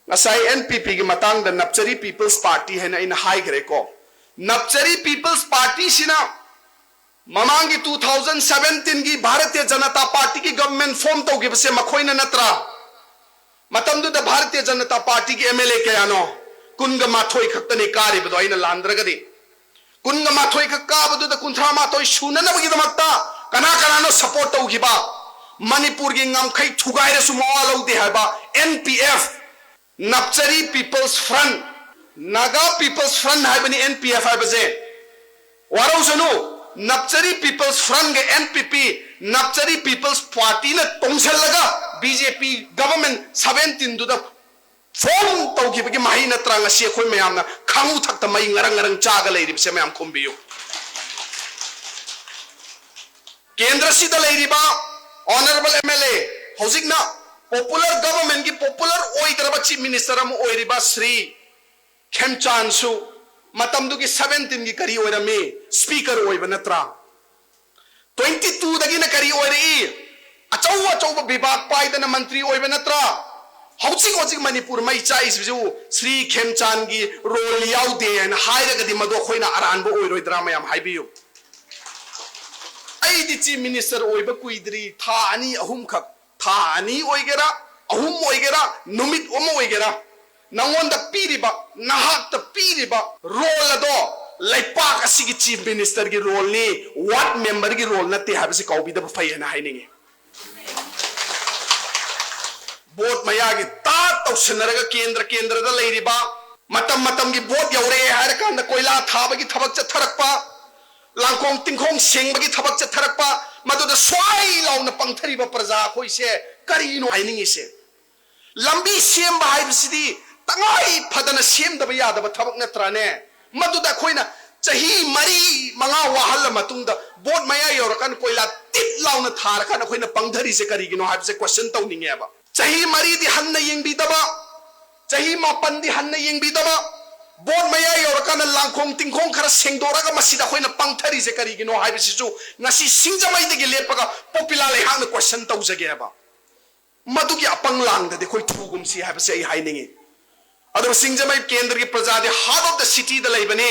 ꯉꯁꯥꯏ ꯑꯦꯟ ꯄꯤ ꯄꯤꯒꯤ ꯃꯇꯥꯡꯗ ꯅꯞꯆꯔꯤ ꯄꯤꯄꯜꯁ ꯄꯥꯔꯇꯤ ꯍꯥꯏꯅ ꯑꯩꯅ ꯍꯥꯏꯈ꯭ꯔꯦꯀꯣ꯫ ꯅꯞꯆꯔꯤ ꯄꯤꯄꯜꯁ ꯄꯥꯔꯇꯤꯁꯤꯅ ꯃꯃꯥꯡꯒꯤ ꯇꯨ ꯊꯥꯎꯖꯟ ꯁꯕꯦꯟꯇꯤꯟꯒꯤ ꯚꯥꯔꯇꯤꯌ ꯖꯅꯇꯥ ꯄꯥꯔꯇꯤꯒꯤ ꯒꯚꯔꯟꯃꯦꯟ ꯐꯣꯔꯝ ꯇꯧꯈꯤꯕꯁꯦ ꯃꯈꯣꯏꯅ ꯅꯠꯇ꯭ꯔꯥ? ꯃꯇꯝꯗꯨꯗ ꯚꯥꯔꯇꯤꯌ ꯖꯅꯇꯥ ꯄꯥꯔꯇꯤꯒꯤ ꯑꯦꯝ ꯑꯦꯜ ꯑꯦ ꯀꯌꯥꯅꯣ? ꯀꯨꯟꯒ ꯃꯥꯊꯣꯏ ꯈꯛꯇꯅꯤ ꯀꯥꯔꯤꯕꯗꯣ, ꯑꯩꯅ ꯂꯥꯟꯗ꯭ꯔꯒꯗꯤ꯫ ꯀꯨꯟꯒ ꯃꯥꯊꯣꯏ ꯈꯛ ꯀꯥꯕꯗꯨꯗ ꯀꯨꯟꯊ꯭ꯔꯥ ꯃꯥꯊꯣꯏ ꯁꯨꯅꯅꯕꯒꯤꯗꯃꯛꯇ ꯀꯅꯥ ꯀꯅꯥꯅꯣ ꯁꯄꯣꯔꯠ ꯇꯧꯈꯤꯕ? ꯃꯅꯤꯄꯨꯔꯒꯤ ꯉꯝꯈꯩ ꯊꯨꯒꯥꯏꯔꯁꯨ ꯃꯋꯥ ꯂꯧꯗꯦ ꯍꯥꯏꯕ N P F, Napchari People's Front, Naga People's Front ꯍꯥꯏꯕꯅꯤ N P F ꯍꯥꯏꯕꯁꯦ꯫ ꯋꯥꯔꯧꯁꯅꯨ, Napchari People's Front ꯒ N P P, Napchari People's Party ꯅ ꯇꯣꯡꯁꯤꯜꯂꯒ B J P government seventeen ꯗꯨꯗ form ꯇꯧꯈꯤꯕꯒꯤ ꯃꯍꯩ ꯅꯠꯇ꯭ꯔꯥ ꯉꯁꯤ ꯑꯩꯈꯣꯏ ꯃꯌꯥꯝꯅ ꯈꯥꯉꯨ ꯊꯛꯇ ꯃꯩ ꯉꯔꯪ ꯉꯔꯪ ꯆꯥꯒ ꯂꯩꯔꯤꯕꯁꯦ? ꯃꯌꯥꯝ ꯈꯨꯝꯕꯤꯌꯨ꯫ ꯀꯦꯟꯗ꯭ꯔꯁꯤꯗ ꯂꯩꯔꯤꯕ honourable M L A, ꯍꯧꯖꯤꯛꯅ popular government ꯀꯤ popular ꯑꯣꯏꯗ꯭ꯔꯕ Chief Minister ꯑꯃ ꯑꯣꯏꯔꯤꯕ ꯁ꯭ꯔꯤ ꯈꯦꯝꯆꯥꯟꯁꯨ ꯃꯇꯝꯗꯨꯒꯤ seventeen ꯒꯤ ꯀꯔꯤ ꯑꯣꯏꯔꯝꯃꯤ? Speaker ꯑꯣꯏꯕ ꯅꯠꯇ꯭ꯔꯥ? Twenty two ꯗꯒꯤꯅ ꯀꯔꯤ ꯑꯣꯏꯔꯛꯏ? ꯑꯆꯧ ꯑꯆꯧꯕ ꯕꯤꯚꯥꯒ ꯄꯥꯏꯗꯅ ꯃꯟꯇ꯭ꯔꯤ ꯑꯣꯏꯕ ꯅꯠꯇ꯭ꯔꯥ? ꯍꯧꯖꯤꯛ ꯍꯧꯖꯤꯛ ꯃꯅꯤꯄꯨꯔ ꯃꯩ ꯆꯥꯛꯏꯁꯤꯕꯨ ꯁ꯭ꯔꯤ ꯈꯦꯝꯆꯥꯟꯒꯤ role ꯌꯥꯎꯗꯦ ꯍꯥꯏꯅ ꯍꯥꯏꯔꯒꯗꯤ ꯃꯗꯨ ꯑꯩꯈꯣꯏꯅ ꯑꯔꯥꯟꯕ ꯑꯣꯏꯔꯣꯏꯗ꯭ꯔꯥ? ꯃꯌꯥꯝ ꯍꯥꯏꯕꯤꯌꯨ꯫ ꯑꯩꯗꯤ Chief Minister ꯑꯣꯏꯕ ꯀꯨꯏꯗ꯭ꯔꯤ, ꯊꯥ ꯑꯅꯤ ꯑꯍꯨꯝꯈꯛ, ꯊꯥ ꯑꯅꯤ ꯑꯣꯏꯒꯦꯔꯥ, ꯑꯍꯨꯝ ꯑꯣꯏꯒꯦꯔꯥ, ꯅꯨꯃꯤꯠ ꯑꯃ ꯑꯣꯏꯒꯦꯔꯥ, ꯅꯉꯣꯟꯗ ꯄꯤꯔꯤꯕ, ꯅꯍꯥꯛꯇ ꯄꯤꯔꯤꯕ role ꯑꯗꯣ ꯂꯩꯄꯥꯛ ꯑꯁꯤꯒꯤ Chief Minister ꯒꯤ role ꯅꯤ, ward member ꯒꯤ role ꯅꯠꯇꯦ ꯍꯥꯏꯕꯁꯤ ꯀꯥꯎꯕꯤꯗꯕ ꯐꯩ ꯍꯥꯏꯅ ꯍꯥꯏꯅꯤꯡꯉꯤ꯫ Vote ꯃꯌꯥꯒꯤ ꯇꯥ ꯇꯧꯁꯤꯟꯅꯔꯒ ꯀꯦꯟꯗ꯭ꯔ ꯀꯦꯟꯗ꯭ꯔꯗ ꯂꯩꯔꯤꯕ, ꯃꯇꯝ ꯃꯇꯝꯒꯤ vote ꯌꯧꯔꯛꯑꯦ ꯍꯥꯏꯔꯀꯥꯟꯗ ꯀꯣꯏꯂꯥ ꯊꯥꯕꯒꯤ ꯊꯕꯛ ꯆꯠꯊꯔꯛꯄ, ꯂꯥꯡꯈꯣꯡ ꯇꯤꯡꯈꯣꯡ ꯁꯦꯡꯕꯒꯤ ꯊꯕꯛ ꯆꯠꯊꯔꯛꯄ, ꯃꯗꯨꯗ ꯁ꯭ꯋꯥꯏ ꯂꯥꯎꯅ ꯄꯪꯊꯔꯤꯕ ꯄ꯭ꯔꯖꯥ ꯑꯩꯈꯣꯏꯁꯦ ꯀꯔꯤꯅꯣ ꯍꯥꯏꯅꯤꯡꯉꯤꯁꯦ? ꯂꯝꯕꯤ ꯁꯦꯝꯕ ꯍꯥꯏꯕꯁꯤꯗꯤ ꯇꯉꯥꯏ ꯐꯗꯅ ꯁꯦꯝꯗꯕ ꯌꯥꯗꯕ ꯊꯕꯛ ꯅꯠꯇ꯭ꯔꯥꯅꯦ? ꯃꯗꯨꯗ ꯑꯩꯈꯣꯏꯅ ꯆꯍꯤ ꯃꯔꯤ ꯃꯉꯥ ꯋꯥꯍꯜꯂ ꯃꯇꯨꯡꯗ vote ꯃꯌꯥ ꯌꯧꯔꯀꯥꯟꯗ ꯀꯣꯏꯂꯥ ꯇꯤꯠ ꯂꯥꯎꯅ ꯊꯥꯔꯀꯥꯟꯗ ꯑꯩꯈꯣꯏꯅ ꯄꯪꯊꯔꯤꯁꯦ ꯀꯔꯤꯒꯤꯅꯣ ꯍꯥꯏꯕꯁꯦ question ꯇꯧꯅꯤꯡꯉꯦꯕ꯫ ꯆꯍꯤ ꯃꯔꯤꯗꯤ ꯍꯟꯅ ꯌꯦꯡꯕꯤꯗꯕ, ꯆꯍꯤ ꯃꯥꯄꯟꯗꯤ ꯍꯟꯅ ꯌꯦꯡꯕꯤꯗꯕ, vote ꯃꯌꯥ ꯌꯧꯔꯀꯥꯟꯗ ꯂꯥꯡꯈꯣꯡ ꯇꯤꯡꯈꯣꯡ ꯈꯔ ꯁꯦꯡꯗꯣꯔꯒ ꯃꯁꯤꯗ ꯑꯩꯈꯣꯏꯅ ꯄꯪꯊꯔꯤꯁꯦ ꯀꯔꯤꯒꯤꯅꯣ ꯍꯥꯏꯕꯁꯤꯁꯨ ꯉꯁꯤ ꯁꯤꯡꯖꯃꯩꯗꯒꯤ ꯂꯦꯞꯄꯒ ꯄꯣꯄꯤꯂꯥ ꯂꯩꯍꯥꯛꯅ question ꯇꯧꯖꯒꯦꯕ꯫ ꯃꯗꯨꯒꯤ ꯑꯄꯪ ꯂꯥꯡꯗꯗꯤ ꯑꯩꯈꯣꯏ ꯊꯨꯒꯨꯝꯁꯤ ꯍꯥꯏꯕꯁꯦ ꯑꯩ ꯍꯥꯏꯅꯤꯡꯉꯤ꯫ ꯑꯗꯨꯒ ꯁꯤꯡꯖꯃꯩ ꯀꯦꯟꯗ꯭ꯔꯒꯤ ꯄ꯭ꯔꯖꯥꯗꯤ heart of the city ꯗ ꯂꯩꯕꯅꯤ꯫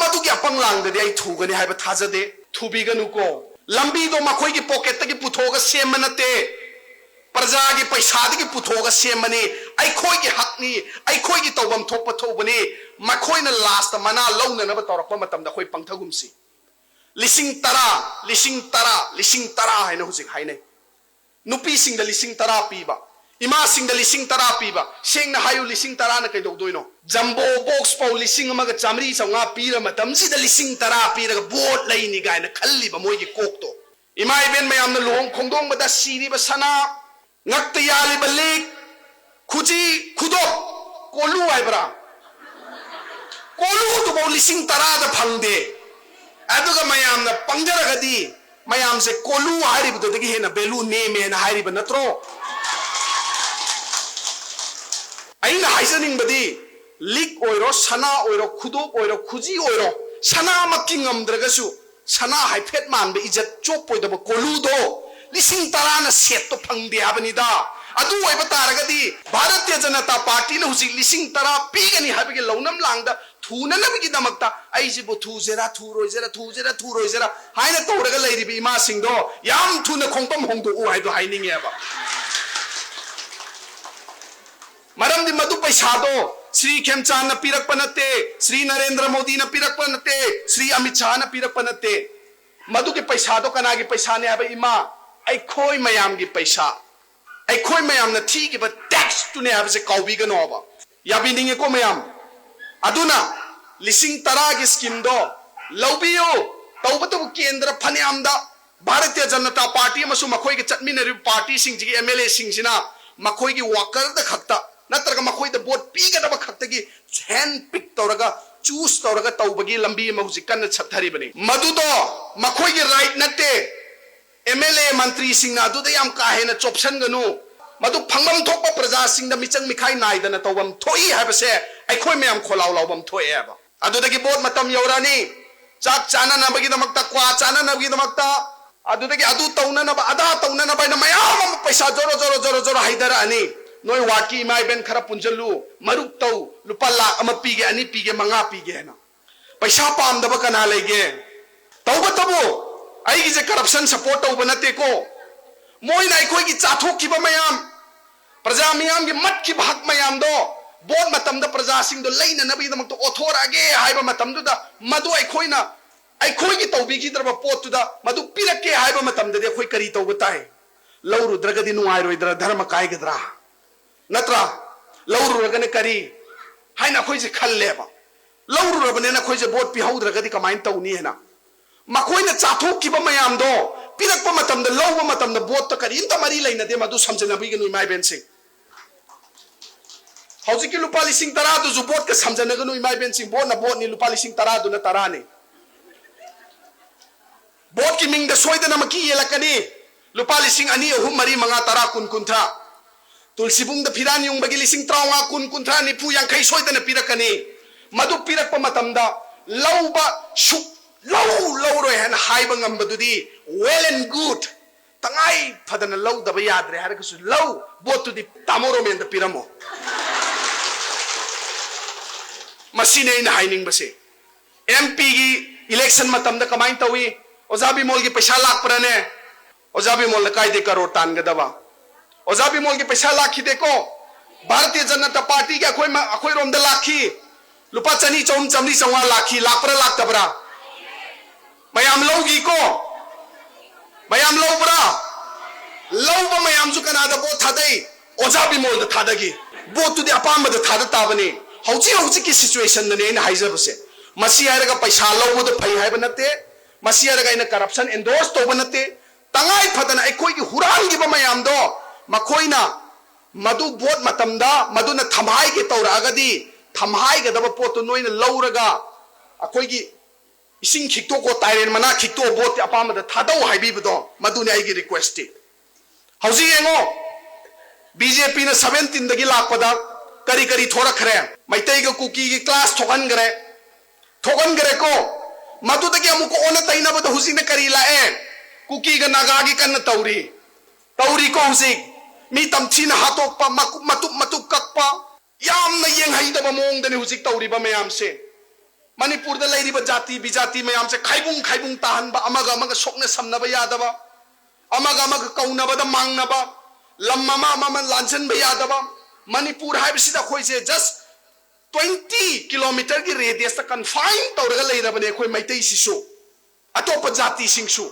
ꯃꯗꯨꯒꯤ ꯑꯄꯪ ꯂꯥꯡꯗꯗꯤ ꯑꯩ ꯊꯨꯒꯅꯤ ꯍꯥꯏꯕ ꯊꯥꯖꯗꯦ꯫ ꯊꯨꯕꯤꯒꯅꯨꯀꯣ꯫ ꯂꯝꯕꯤꯗꯣ ꯃꯈꯣꯏꯒꯤ pocket ꯇꯒꯤ ꯄꯨꯊꯣꯛꯑꯒ ꯁꯦꯝꯕ ꯅꯠꯇꯦ, ꯄ꯭ꯔꯖꯥꯒꯤ ꯄꯩꯁꯥꯗꯒꯤ ꯄꯨꯊꯣꯛꯑꯒ ꯁꯦꯝꯕꯅꯤ꯫ ꯑꯩꯈꯣꯏꯒꯤ ꯍꯛꯅꯤ, ꯑꯩꯈꯣꯏꯒꯤ ꯇꯧꯐꯝ ꯊꯣꯛꯄ ꯊꯧꯕꯅꯤ꯫ ꯃꯈꯣꯏꯅ last ꯇ ꯃꯅꯥ ꯂꯧꯅꯅꯕ ꯇꯧꯔꯛꯄ ꯃꯇꯝꯗ ꯑꯩꯈꯣꯏ ꯄꯪꯊꯒꯨꯝꯁꯤ꯫ ꯂꯤꯁꯤꯡ ꯇꯔꯥ, ꯂꯤꯁꯤꯡ ꯇꯔꯥ, ꯂꯤꯁꯤꯡ ꯇꯔꯥ ꯍꯥꯏꯅ ꯍꯧꯖꯤꯛ ꯍꯥꯏꯅꯩ꯫ ꯅꯨꯄꯤꯁꯤꯡꯗ ꯂꯤꯁꯤꯡ ꯇꯔꯥ ꯄꯤꯕ, ꯏꯃꯥꯁꯤꯡꯗ ꯂꯤꯁꯤꯡ ꯇꯔꯥ ꯄꯤꯕ꯫ ꯁꯦꯡꯅ ꯍꯥꯏꯌꯨ, ꯂꯤꯁꯤꯡ ꯇꯔꯥꯅ ꯀꯩꯗꯧꯗꯣꯏꯅꯣ? ꯖꯝꯕꯣ ꯕꯣꯛꯁ ꯐꯥꯎ ꯂꯤꯁꯤꯡ ꯑꯃꯒ ꯆꯥꯃꯔꯤ ꯆꯥꯝꯃꯉꯥ ꯄꯤꯔ ꯃꯇꯝꯁꯤꯗ ꯂꯤꯁꯤꯡ ꯇꯔꯥ ꯄꯤꯔꯒ ꯚꯣꯠ ꯂꯩꯅꯤ ꯀꯥꯏꯅ ꯈꯜꯂꯤꯕ ꯃꯣꯏꯒꯤ ꯀꯣꯛꯇꯣ꯫ ꯏꯃꯥ ꯏꯕꯦꯟ ꯃꯌꯥꯝꯅ ꯂꯨꯍꯣꯡ ꯈꯣꯡꯗꯣꯡꯕꯗ ꯁꯤꯔꯤꯕ ꯁꯅꯥ, ꯉꯛꯇ ꯌꯥꯜꯂꯤꯕ ꯂꯤꯛ, ꯈꯨꯖꯤ, ꯈꯨꯗꯣꯞ, ꯀꯣꯂꯨ ꯍꯥꯏꯕ꯭ꯔꯥ? ꯀꯣꯂꯨꯗꯨꯐꯥꯎ ꯂꯤꯁꯤꯡ ꯇꯔꯥꯗ ꯐꯪꯗꯦ꯫ ꯑꯗꯨꯒ ꯃꯌꯥꯝꯅ ꯄꯪꯖꯔꯒꯗꯤ ꯃꯌꯥꯝꯁꯦ ꯀꯣꯂꯨ ꯍꯥꯏꯔꯤꯕꯗꯨꯗꯒꯤ ꯍꯦꯟꯅ ꯚꯦꯂꯨ ꯅꯦꯝꯃꯦꯅ ꯍꯥꯏꯔꯤꯕ ꯅꯠꯇ꯭ꯔꯣ? ꯑꯩꯅ ꯍꯥꯏꯖꯅꯤꯡꯕꯗꯤ, ꯂꯤꯛ ꯑꯣꯏꯔꯣ, ꯁꯅꯥ ꯑꯣꯏꯔꯣ, ꯈꯨꯗꯣꯞ ꯑꯣꯏꯔꯣ, ꯈꯨꯖꯤ ꯑꯣꯏꯔꯣ, ꯁꯅꯥꯃꯛꯀꯤ ꯉꯝꯗ꯭ꯔꯒꯁꯨ ꯁꯅꯥ ꯍꯥꯏꯐꯦꯠ ꯃꯥꯟꯕ ꯏꯖꯠ ꯆꯣꯞꯄꯣꯏꯗꯕ ꯀꯣꯂꯨꯗꯣ ꯂꯤꯁꯤꯡ ꯇꯔꯥꯅ ꯁꯦꯠꯇꯣ ꯐꯪꯗꯦ ꯍꯥꯏꯕꯅꯤꯗ꯫ ꯑꯗꯨ ꯑꯣꯏꯕ ꯇꯥꯔꯒꯗꯤ ꯚꯥꯔꯇꯤꯌ ꯖꯅꯇꯥ ꯄꯥꯔꯇꯤꯅ ꯍꯧꯖꯤꯛ ꯂꯤꯁꯤꯡ ꯇꯔꯥ ꯄꯤꯒꯅꯤ ꯍꯥꯏꯕꯒꯤ ꯂꯧꯅꯝ ꯂꯥꯡꯗ ꯊꯨꯅꯅꯕꯒꯤꯗꯃꯛꯇ ꯑꯩꯁꯤꯕꯨ ꯊꯨꯁꯤꯔꯥ ꯊꯨꯔꯣꯏꯁꯤꯔꯥ ꯊꯨꯁꯤꯔꯥ ꯊꯨꯔꯣꯏꯁꯤꯔꯥ ꯍꯥꯏꯅ ꯇꯧꯔꯒ ꯂꯩꯔꯤꯕ ꯏꯃꯥꯁꯤꯡꯗꯣ ꯌꯥꯝ ꯊꯨꯅ ꯈꯣꯡꯐꯝ ꯍꯣꯡꯗꯣꯛꯎ ꯍꯥꯏꯗꯣ ꯍꯥꯏꯅꯤꯡꯉꯦꯕ꯫ ꯃꯔꯝꯗꯤ ꯃꯗꯨ ꯄꯩꯁꯥꯗꯣ ꯁ꯭ꯔꯤ ꯈꯦꯝꯆꯥꯟꯅ ꯄꯤꯔꯛꯄ ꯅꯠꯇꯦ, ꯁ꯭ꯔꯤ ꯅꯔꯦꯟꯗ꯭ꯔ ꯃꯣꯗꯤꯅ ꯄꯤꯔꯛꯄ ꯅꯠꯇꯦ, ꯁ꯭ꯔꯤ ꯑꯃꯤꯠ ꯁꯥꯍꯅ ꯄꯤꯔꯛꯄ ꯅꯠꯇꯦ꯫ ꯃꯗꯨꯒꯤ ꯄꯩꯁꯥꯗꯣ ꯀꯅꯥꯒꯤ ꯄꯩꯁꯥꯅꯦ ꯍꯥꯏꯕ ꯏꯃꯥ? ꯑꯩꯈꯣꯏ ꯃꯌꯥꯝꯒꯤ ꯄꯩꯁꯥ, ꯑꯩꯈꯣꯏ ꯃꯌꯥꯝꯅ ꯊꯤꯈꯤꯕ ꯇꯦꯛꯁꯇꯨꯅꯦ ꯍꯥꯏꯕꯁꯦ ꯀꯥꯎꯕꯤꯒꯅꯣꯕ꯫ ꯌꯥꯕꯤꯅꯤꯡꯉꯦꯀꯣ ꯃꯌꯥꯝ? ꯑꯗꯨꯅ ꯂꯤꯁꯤꯡ ꯇꯔꯥꯒꯤ ꯁ꯭ꯀꯤꯝꯗꯣ ꯂꯧꯕꯤꯌꯨ꯫ ꯇꯧꯕꯇꯕꯨ ꯀꯦꯟꯗ꯭ꯔ ꯐꯅꯌꯥꯝꯗ ꯚꯥꯔꯇꯤꯌ ꯖꯅꯇꯥ ꯄꯥꯔꯇꯤ ꯑꯃꯁꯨꯡ ꯃꯈꯣꯏꯒ ꯆꯠꯃꯤꯟꯅꯔꯤꯕ ꯄꯥꯔꯇꯤꯁꯤꯡꯁꯤꯒꯤ ꯑꯦꯝ ꯑꯦꯜ ꯑꯦꯁꯤꯡꯁꯤꯅ ꯃꯈꯣꯏꯒꯤ ꯋꯥꯀꯔꯗ ꯈꯛꯇ ꯅꯠꯇ꯭ꯔꯒ ꯃꯈꯣꯏꯗ ꯚꯣꯠ ꯄꯤꯒꯗꯕ ꯈꯛꯇꯒꯤ ꯍꯦꯟ ꯄꯤꯛ ꯇꯧꯔꯒ, ꯆꯨꯁ ꯇꯧꯔꯒ ꯇꯧꯕꯒꯤ ꯂꯝꯕꯤ ꯑꯃ ꯍꯧꯖꯤꯛ ꯀꯟꯅ ꯆꯠꯊꯔꯤꯕꯅꯤ꯫ ꯃꯗꯨꯗꯣ ꯃꯈꯣꯏꯒꯤ ꯔꯥꯏꯠ ꯅꯠꯇꯦ꯫ ꯑꯦꯝ ꯑꯦꯜ ꯑꯦ ꯃꯟꯇ꯭ꯔꯤꯁꯤꯡꯅ ꯑꯗꯨꯗ ꯌꯥꯝ ꯀꯥ ꯍꯦꯟꯅ ꯆꯣꯞꯁꯟꯒꯅꯨ꯫ ꯃꯗꯨ ꯐꯪꯐꯝ ꯊꯣꯛꯄ ꯄ꯭ꯔꯖꯥꯁꯤꯡꯗ ꯃꯤꯆꯪ ꯃꯤꯈꯥꯏ ꯅꯥꯏꯗꯅ ꯇꯧꯐꯝ ꯊꯣꯛꯏ ꯍꯥꯏꯕꯁꯦ ꯑꯩꯈꯣꯏ ꯃꯌꯥꯝ ꯈꯣꯜꯂꯥꯎ ꯂꯥꯎꯐꯝ ꯊꯣꯛꯑꯦꯕ꯫ ꯑꯗꯨꯗꯒꯤ ꯚꯣꯠ ꯃꯇꯝ ꯌꯧꯔꯛꯑꯅꯤ꯫ ꯆꯥꯛ ꯆꯥꯅꯅꯕꯒꯤꯗꯃꯛꯇ, ꯀ꯭ꯋꯥ ꯆꯥꯅꯅꯕꯒꯤꯗꯃꯛꯇ, ꯑꯗꯨꯗꯒꯤ ꯑꯗꯨ ꯇꯧꯅꯅꯕ, ꯑꯗꯥ ꯇꯧꯅꯅꯕ ꯍꯥꯏꯅ ꯃꯌꯥꯝ ꯑꯃ ꯄꯩꯁꯥ ꯖꯣꯔꯣ ꯖꯣꯔꯣ ꯖꯣꯔꯣ ꯖꯣꯔꯣ ꯍꯩꯊꯔꯛꯑꯅꯤ꯫ ꯅꯣꯏ ꯋꯥꯔꯗꯀꯤ ꯏꯃꯥ ꯏꯕꯦꯟ ꯈꯔ ꯄꯨꯟꯁꯤꯜꯂꯨ, ꯃꯔꯨꯞ ꯇꯧ, ꯂꯨꯄꯥ ꯂꯥꯈ ꯑꯃ ꯄꯤꯒꯦ, ꯑꯅꯤ ꯄꯤꯒꯦ, ꯃꯉꯥ ꯄꯤꯒꯦ ꯍꯥꯏꯅ꯫ ꯄꯩꯁꯥ ꯄꯥꯝꯗꯕ ꯀꯅꯥ ꯂꯩꯒꯦ? ꯇꯧꯕꯇꯕꯨ ꯑꯩꯒꯤꯁꯦ ꯀꯔꯞꯁꯟ ꯁꯄꯣꯔꯠ ꯇꯧꯕ ꯅꯠꯇꯦꯀꯣ꯫ ꯃꯣꯏꯅ ꯑꯩꯈꯣꯏꯒꯤ ꯆꯥꯊꯣꯛꯈꯤꯕ ꯃꯌꯥꯝ, ꯄ꯭ꯔꯖꯥ ꯃꯤꯌꯥꯝꯒꯤ ꯃꯠꯈꯤꯕ ꯍꯛ ꯃꯌꯥꯝꯗꯣ ꯚꯣꯠ ꯃꯇꯝꯗ ꯄ꯭ꯔꯖꯥꯁꯤꯡꯗꯣ ꯂꯩꯅꯅꯕꯒꯤꯗꯃꯛꯇ ꯑꯣꯊꯣꯔꯛꯑꯒꯦ ꯍꯥꯏꯕ ꯃꯇꯝꯗꯨꯗ ꯃꯗꯨ ꯑꯩꯈꯣꯏꯅ, ꯑꯩꯈꯣꯏꯒꯤ ꯇꯧꯕꯤꯈꯤꯗ꯭ꯔꯕ ꯄꯣꯠꯇꯨꯗ ꯃꯗꯨ ꯄꯤꯔꯛꯀꯦ ꯍꯥꯏꯕ ꯃꯇꯝꯗꯗꯤ ꯑꯩꯈꯣꯏ ꯀꯔꯤ ꯇꯧꯕ ꯇꯥꯏ? ꯂꯧꯔꯨꯗ꯭ꯔꯒꯗꯤ ꯅꯨꯡꯉꯥꯏꯔꯣꯏꯗ꯭ꯔꯥ? ꯙꯔꯃ ꯀꯥꯏꯒꯗ꯭ꯔꯥ? ꯅꯠꯇ꯭ꯔꯥ? ꯂꯧꯔꯨꯔꯒꯅ ꯀꯔꯤ ꯍꯥꯏꯅ ꯑꯩꯈꯣꯏꯁꯦ ꯈꯜꯂꯦꯕ꯫ ꯂꯧꯔꯨꯔꯕꯅꯤꯅ ꯑꯩꯈꯣꯏꯁꯦ ꯚꯣꯠ ꯄꯤꯍꯧꯗ꯭ꯔꯒꯗꯤ ꯀꯃꯥꯏꯅ ꯇꯧꯅꯤ ꯍꯥꯏꯅ꯫ ꯃꯈꯣꯏꯅ ꯆꯥꯊꯣꯛꯈꯤꯕ ꯃꯌꯥꯝꯗꯣ ꯄꯤꯔꯛꯄ ꯃꯇꯝꯗ, ꯂꯧꯕ ꯃꯇꯝꯗ ꯚꯣꯠꯇ ꯀꯔꯤꯝꯇ ꯃꯔꯤ ꯂꯩꯅꯗꯦ꯫ ꯃꯗꯨ ꯁꯝꯖꯟꯅꯕꯤꯒꯅꯨ, ꯏꯃꯥ ꯏꯕꯦꯟꯁꯤꯡ꯫ ꯍꯧꯖꯤꯛꯀꯤ ꯂꯨꯄꯥ ꯂꯤꯁꯤꯡ ꯇꯔꯥꯗꯨꯁꯨ ꯚꯣꯠꯀ ꯁꯝꯖꯟꯅꯒꯅꯨ, ꯏꯃꯥ ꯏꯕꯦꯟꯁꯤꯡ꯫ ꯚꯣꯠꯅ ꯚꯣꯠꯅꯤ, ꯂꯨꯄꯥ ꯂꯤꯁꯤꯡ ꯇꯔꯥꯗꯨꯅ ꯇꯔꯥꯅꯤ꯫ ꯚꯣꯠꯀꯤ ꯃꯤꯡꯗ ꯁꯣꯏꯗꯅꯃꯛꯀꯤ ꯌꯦꯜꯂꯛꯀꯅꯤ꯫ ꯂꯨꯄꯥ ꯂꯤꯁꯤꯡ ꯑꯅꯤ, ꯑꯍꯨꯝ, ꯃꯔꯤ, ꯃꯉꯥ, ꯇꯔꯥ, ꯀꯨꯟ, ꯀꯨꯟꯊ꯭ꯔꯥ꯫ ꯇꯨꯜꯁꯤꯕꯨꯡꯗ ꯐꯤꯔꯥꯟ ꯌꯨꯡꯕꯒꯤ ꯂꯤꯁꯤꯡ ꯇꯔꯥꯃꯉꯥ, ꯀꯨꯟ, ꯀꯨꯟꯊ꯭ꯔꯥ, ꯅꯤꯐꯨ, ꯌꯥꯡꯈꯩ ꯁꯣꯏꯗꯅ ꯄꯤꯔꯛꯀꯅꯤ꯫ ꯃꯗꯨ ꯄꯤꯔꯛꯄ ꯃꯇꯝꯗ ꯂꯧꯕ ꯁꯨꯛ ꯂꯧ ꯂꯧꯔꯣꯏ ꯍꯥꯏꯅ ꯍꯥꯏꯕ ꯉꯝꯕꯗꯨꯗꯤ well and good꯫ ꯇꯉꯥꯏ ꯐꯗꯅ ꯂꯧꯗꯕ ꯌꯥꯗ꯭ꯔꯦ ꯍꯥꯏꯔꯒꯁꯨ ꯂꯧ, ꯚꯣꯠꯇꯨꯗꯤ ꯇꯥꯃꯣ ꯔꯣꯃꯦꯟꯗ ꯄꯤꯔꯝꯃꯣ꯫ ꯃꯁꯤꯅꯤ ꯑꯩꯅ ꯍꯥꯏꯅꯤꯡꯕꯁꯦ꯫ ꯑꯦꯝ ꯄꯤꯒꯤ ꯏꯂꯦꯛꯁꯟ ꯃꯇꯝꯗ ꯀꯃꯥꯏꯅ ꯇꯧꯏ? ꯑꯣꯖꯥ ꯕꯤꯃꯣꯜꯒꯤ ꯄꯩꯁꯥ ꯂꯥꯛꯄ꯭ꯔꯅꯦ? ꯑꯣꯖꯥ ꯕꯤꯃꯣꯜꯅ ꯀꯥꯏꯗꯩ ꯀꯔꯣꯔ ꯇꯥꯟꯒꯗꯕ? ꯑꯣꯖꯥ ꯕꯤꯃꯣꯜꯒꯤ ꯄꯩꯁꯥ ꯂꯥꯛꯈꯤꯗꯦꯀꯣ꯫ ꯚꯥꯔꯇꯤꯌ ꯖꯅꯇꯥ ꯄꯥꯔꯇꯤꯒꯤ ꯑꯩꯈꯣꯏ ꯃ-, ꯑꯩꯈꯣꯏꯔꯣꯝꯗ ꯂꯥꯛꯈꯤ꯫ ꯂꯨꯄꯥ ꯆꯅꯤ, ꯆꯍꯨꯝ, ꯆꯥꯝꯃꯔꯤ, ꯆꯥꯝꯃꯉꯥ ꯂꯥꯛꯈꯤ꯫ ꯂꯥꯛꯄ꯭ꯔꯥ ꯂꯥꯛꯇꯕ꯭ꯔꯥ? ꯃꯌꯥꯝ ꯂꯧꯈꯤꯀꯣ꯫ ꯃꯌꯥꯝ ꯂꯧꯕ꯭ꯔꯥ? ꯂꯧꯕ ꯃꯌꯥꯝꯁꯨ ꯀꯅꯥꯗ ꯚꯣꯠ ꯊꯥꯗꯩ? ꯑꯣꯖꯥ ꯕꯤꯃꯣꯜꯗ ꯊꯥꯗꯒꯤ꯫ ꯚꯣꯠꯇꯨꯗꯤ ꯑꯄꯥꯝꯕꯗ ꯊꯥꯗ ꯇꯥꯕꯅꯤ꯫ ꯍꯧꯖꯤꯛ ꯍꯧꯖꯤꯛꯀꯤ ꯁꯤꯆꯨꯋꯦꯁꯟꯗꯅꯤ ꯑꯩꯅ ꯍꯥꯏꯖꯕꯁꯦ꯫ ꯃꯁꯤ ꯍꯥꯏꯔꯒ ꯄꯩꯁꯥ ꯂꯧꯕꯗ ꯐꯩ ꯍꯥꯏꯕ ꯅꯠꯇꯦ꯫ ꯃꯁꯤ ꯍꯥꯏꯔꯒ ꯑꯩꯅ ꯀꯔꯞꯁꯟ ꯑꯦꯟꯗꯣꯔꯁ ꯇꯧꯕ ꯅꯠꯇꯦ꯫ ꯇꯉꯥꯏ ꯐꯗꯅ ꯑꯩꯈꯣꯏꯒꯤ ꯍꯨꯔꯥꯟꯈꯤꯕ ꯃꯌꯥꯝꯗꯣ ꯃꯈꯣꯏꯅ ꯃꯗꯨ ꯚꯣꯠ ꯃꯇꯝꯗ ꯃꯗꯨꯅ ꯊꯝꯍꯥꯏꯒꯦ ꯇꯧꯔꯛꯑꯒꯗꯤ, ꯊꯝꯍꯥꯏꯒꯗꯕ ꯄꯣꯠꯇꯨ ꯅꯣꯏꯅ ꯂꯧꯔꯒ ꯑꯩꯈꯣꯏꯒꯤ ꯏꯁꯤꯡ ꯈꯤꯛꯇꯣꯛꯀꯣ, ꯇꯥꯏꯔꯦꯟ ꯃꯅꯥ ꯈꯤꯛꯇꯣꯛꯑꯣ, ꯚꯣꯠꯇꯤ ꯑꯄꯥꯝꯕꯗ ꯊꯥꯗꯧ ꯍꯥꯏꯕꯤꯕꯗꯣ, ꯃꯗꯨꯅꯤ ꯑꯩꯒꯤ ꯔꯤꯀ꯭ꯋꯦꯁꯇꯤ꯫ ꯍꯧꯖꯤꯛ ꯌꯦꯡꯉꯣ, ꯕꯤ ꯖꯦ ꯄꯤꯅ ꯁꯚꯦꯟꯇꯤꯟꯗꯒꯤ ꯂꯥꯛꯄꯗ ꯀꯔꯤ ꯀꯔꯤ ꯊꯣꯔꯛꯈ꯭ꯔꯦ? ꯃꯩꯇꯩꯒ ꯀꯨꯀꯤꯒꯤ ꯀ꯭ꯂꯥꯁ ꯊꯣꯛꯍꯟꯈ꯭ꯔꯦ, ꯊꯣꯛꯍꯟꯈ꯭ꯔꯦꯀꯣ꯫ ꯃꯗꯨꯗꯒꯤ ꯑꯃꯨꯛꯀ ꯑꯣꯟꯅ ꯇꯩꯅꯕꯗ ꯍꯧꯖꯤꯛꯅ ꯀꯔꯤ ꯂꯥꯛꯑꯦ? ꯀꯨꯀꯤꯒ ꯅꯥꯒꯥꯒꯤ ꯀꯟꯅ ꯇꯧꯔꯤ, ꯇꯧꯔꯤꯀꯣ꯫ ꯍꯧꯖꯤꯛ ꯃꯤ ꯇꯝꯊꯤꯅ ꯍꯥꯠꯇꯣꯛꯄ, ꯃꯀꯨꯞ ꯃꯇꯨꯞ ꯃꯇꯨꯞ ꯀꯛꯄ, ꯌꯥꯝꯅ ꯌꯦꯡꯍꯩꯗꯕ ꯃꯑꯣꯡꯗꯅꯤ ꯍꯧꯖꯤꯛ ꯇꯧꯔꯤꯕ ꯃꯌꯥꯝꯁꯦ꯫ ꯃꯅꯤꯄꯨꯔꯗ ꯂꯩꯔꯤꯕ ꯖꯥꯇꯤ ꯕꯤꯖꯥꯇꯤ ꯃꯌꯥꯝꯁꯦ ꯈꯥꯏꯕꯨꯡ ꯈꯥꯏꯕꯨꯡ ꯇꯥꯍꯟꯕ, ꯑꯃꯒ ꯑꯃꯒ ꯁꯣꯛꯅ ꯁꯝꯅꯕ ꯌꯥꯗꯕ, ꯑꯃꯒ ꯑꯃꯒ ꯀꯧꯅꯕꯗ ꯃꯥꯡꯅꯕ, ꯂꯝ ꯑꯃ ꯑꯃ ꯑꯃ ꯂꯥꯟꯖꯟꯕ ꯌꯥꯗꯕ꯫ ꯃꯅꯤꯄꯨꯔ ꯍꯥꯏꯕꯁꯤꯗ ꯑꯩꯈꯣꯏꯁꯦ just twenty kilometerꯒꯤ radiusꯇ confine ꯇꯧꯔꯒ ꯂꯩꯔꯕꯅꯦ ꯑꯩꯈꯣꯏ ꯃꯩꯇꯩꯁꯤꯁꯨ꯫ ꯑꯇꯣꯞꯄ ꯖꯥꯇꯤꯁꯤꯡꯁꯨ꯫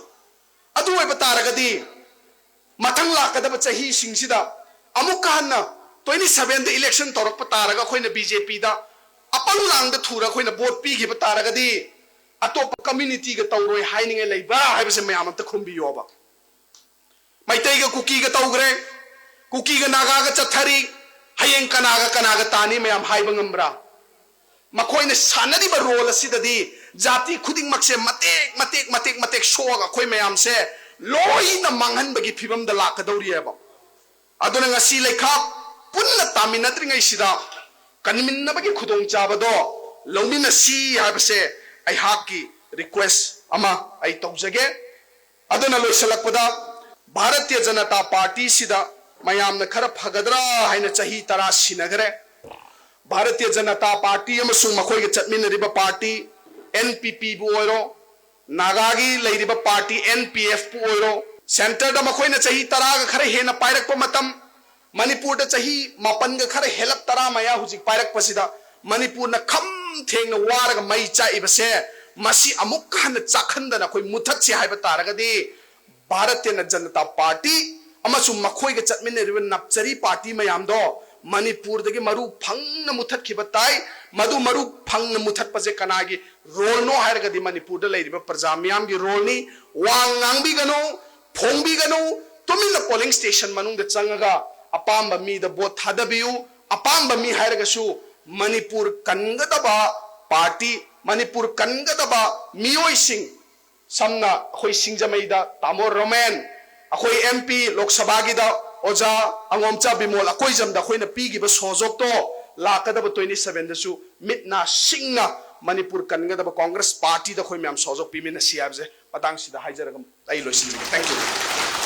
ꯑꯗꯨ ꯑꯣꯏꯕ ꯇꯥꯔꯒꯗꯤ ꯃꯊꯪ ꯂꯥꯛꯀꯗꯕ ꯆꯍꯤꯁꯤꯡꯁꯤꯗ ꯑꯃꯨꯛꯀ ꯍꯟꯅ twenty seven ꯗ election ꯇꯧꯔꯛꯄ ꯇꯥꯔꯒ ꯑꯩꯈꯣꯏꯅ B J P ꯗ ꯑꯄꯪ ꯂꯥꯡꯗ ꯊꯨꯔ ꯑꯩꯈꯣꯏꯅ vote ꯄꯤꯈꯤꯕ ꯇꯥꯔꯒꯗꯤ ꯑꯇꯣꯞꯄ community ꯒ ꯇꯧꯔꯣꯏ ꯍꯥꯏꯅꯤꯡꯉꯥꯏ ꯂꯩꯕ꯭ꯔꯥ ꯍꯥꯏꯕꯁꯦ ꯃꯌꯥꯝ ꯑꯝꯇ ꯈꯨꯝꯕꯤꯌꯣꯕ꯫ ꯃꯩꯇꯩꯒ ꯀꯨꯀꯤꯒ ꯇꯧꯈ꯭ꯔꯦ, ꯀꯨꯀꯤꯒ ꯅꯥꯒꯥꯒ ꯆꯠꯊꯔꯤ, ꯍꯌꯦꯡ ꯀꯅꯥꯒ ꯀꯅꯥꯒ ꯇꯥꯅꯤ ꯃꯌꯥꯝ ꯍꯥꯏꯕ ꯉꯝꯕ꯭ꯔꯥ? ꯃꯈꯣꯏꯅ ꯁꯥꯟꯅꯔꯤꯕ role ꯑꯁꯤꯗꯗꯤ ꯖꯥꯇꯤ ꯈꯨꯗꯤꯡꯃꯛꯁꯦ ꯃꯇꯦꯛ ꯃꯇꯦꯛ ꯃꯇꯦꯛ ꯃꯇꯦꯛ ꯁꯣꯛꯑꯒ ꯑꯩꯈꯣꯏ ꯃꯌꯥꯝꯁꯦ ꯂꯣꯏꯅ ꯃꯥꯡꯍꯟꯕꯒꯤ ꯐꯤꯕꯝꯗ ꯂꯥꯛꯀꯗꯧꯔꯤꯑꯕ꯫ ꯑꯗꯨꯅ ꯉꯁꯤ ꯂꯩꯈꯥ ꯄꯨꯟꯅ ꯇꯥꯃꯤꯟꯅꯗ꯭ꯔꯤꯉꯩꯁꯤꯗ ꯀꯟꯃꯤꯟꯅꯕꯒꯤ ꯈꯨꯗꯣꯡꯆꯥꯕꯗꯣ ꯂꯧꯃꯤꯟꯅꯁꯤ ꯍꯥꯏꯕꯁꯦ ꯑꯩꯍꯥꯛꯀꯤ request ꯑꯃ ꯑꯩ ꯇꯧꯖꯒꯦ꯫ ꯑꯗꯨꯅ ꯂꯣꯏꯁꯤꯜꯂꯛꯄꯗ ꯚꯥꯔꯇꯤꯌ ꯖꯅꯇꯥ ꯄꯥꯔꯇꯤꯁꯤꯗ ꯃꯌꯥꯝꯅ ꯈꯔ ꯐꯒꯗ꯭ꯔꯥ ꯍꯥꯏꯅ ꯆꯍꯤ ꯇꯔꯥ ꯁꯤꯟꯅꯈ꯭ꯔꯦ꯫ ꯚꯥꯔꯇꯤꯌ ꯖꯅꯇꯥ ꯄꯥꯔꯇꯤ ꯑꯃꯁꯨꯡ ꯃꯈꯣꯏꯒ ꯆꯠꯃꯤꯟꯅꯔꯤꯕ ꯄꯥꯔꯇꯤ N P P ꯕꯨ ꯑꯣꯏꯔꯣ, ꯅꯥꯒꯥꯒꯤ ꯂꯩꯔꯤꯕ ꯄꯥꯔꯇꯤ N P F ꯄꯨ ꯑꯣꯏꯔꯣ, centre ꯗ ꯃꯈꯣꯏꯅ ꯆꯍꯤ ꯇꯔꯥꯒ ꯈꯔ ꯍꯦꯟꯅ ꯄꯥꯏꯔꯛꯄ ꯃꯇꯝ, ꯃꯅꯤꯄꯨꯔꯗ ꯆꯍꯤ ꯃꯥꯄꯟꯒ ꯈꯔ ꯍꯦꯜꯂꯞ ꯇꯔꯥ ꯃꯌꯥ ꯍꯧꯖꯤꯛ ꯄꯥꯏꯔꯛꯄꯁꯤꯗ ꯃꯅꯤꯄꯨꯔꯅ ꯈꯝ ꯊꯦꯡꯅ ꯋꯥꯔꯒ ꯃꯩ ꯆꯥꯛꯏꯕꯁꯦ, ꯃꯁꯤ ꯑꯃꯨꯛꯀ ꯍꯟꯅ ꯆꯥꯛꯍꯟꯗꯅ ꯑꯩꯈꯣꯏ ꯃꯨꯊꯠꯁꯤ ꯍꯥꯏꯕ ꯇꯥꯔꯒꯗꯤ ꯚꯥꯔꯇꯤꯌ ꯖꯅꯇꯥ ꯄꯥꯔꯇꯤ ꯑꯃꯁꯨꯡ ꯃꯈꯣꯏꯒ ꯆꯠꯃꯤꯟꯅꯔꯤꯕ ꯅꯞꯆꯔꯤ ꯄꯥꯔꯇꯤ ꯃꯌꯥꯝꯗꯣ ꯃꯅꯤꯄꯨꯔꯗꯒꯤ ꯃꯔꯨ ꯐꯪꯅ ꯃꯨꯊꯠꯈꯤꯕ ꯇꯥꯏ꯫ ꯃꯗꯨ ꯃꯔꯨ ꯐꯪꯅ ꯃꯨꯊꯠꯄꯁꯦ ꯀꯅꯥꯒꯤ role ꯅꯣ ꯍꯥꯏꯔꯒꯗꯤ ꯃꯅꯤꯄꯨꯔꯗ ꯂꯩꯔꯤꯕ ꯄ꯭ꯔꯖꯥ ꯃꯤꯌꯥꯝꯒꯤ role ꯅꯤ꯫ ꯋꯥ ꯉꯥꯡꯕꯤꯒꯅꯨ, ꯐꯣꯡꯕꯤꯒꯅꯨ, ꯇꯨꯃꯤꯟꯅ polling station ꯃꯅꯨꯡꯗ ꯆꯪꯉꯒ ꯑꯄꯥꯝꯕ ꯃꯤꯗ vote ꯊꯥꯗꯕꯤꯌꯨ꯫ ꯑꯄꯥꯝꯕ ꯃꯤ ꯍꯥꯏꯔꯒꯁꯨ ꯃꯅꯤꯄꯨꯔ ꯀꯟꯒꯗꯕ ꯄꯥꯔꯇꯤ, ꯃꯅꯤꯄꯨꯔ ꯀꯟꯒꯗꯕ ꯃꯤꯑꯣꯏꯁꯤꯡ, ꯁꯝꯅ ꯑꯩꯈꯣꯏ ꯁꯤꯡꯖꯃꯩꯗ ꯇꯥꯃꯣ ꯔꯣꯃꯦꯟ, ꯑꯩꯈꯣꯏ M P ꯂꯣꯛ ꯁꯚꯥꯒꯤꯗ ꯑꯣꯖꯥ ꯑꯉꯣꯝꯆꯥ ꯕꯤꯃꯣꯜ ꯑꯀꯣꯏꯖꯝꯗ ꯑꯩꯈꯣꯏꯅ ꯄꯤꯈꯤꯕ ꯁꯣꯖꯣꯛꯇꯣ ꯂꯥꯛꯀꯗꯕ twenty seven ꯗꯁꯨ ꯃꯤꯠ ꯅꯥ ꯁꯤꯡꯅ ꯃꯅꯤꯄꯨꯔ ꯀꯟꯒꯗꯕ ꯀꯣꯡꯒ꯭ꯔꯦꯁ ꯄꯥꯔꯇꯤꯗ ꯑꯩꯈꯣꯏ ꯃꯌꯥꯝ ꯁꯣꯖꯣꯛ ꯄꯤꯃꯤꯟꯅꯁꯤ ꯍꯥꯏꯕꯁꯦ ꯃꯇꯥꯡꯁꯤꯗ ꯍꯥꯏꯖꯔꯒ ꯑꯩ ꯂꯣꯏꯁꯤꯟꯖꯒꯦ꯫ Thank you꯫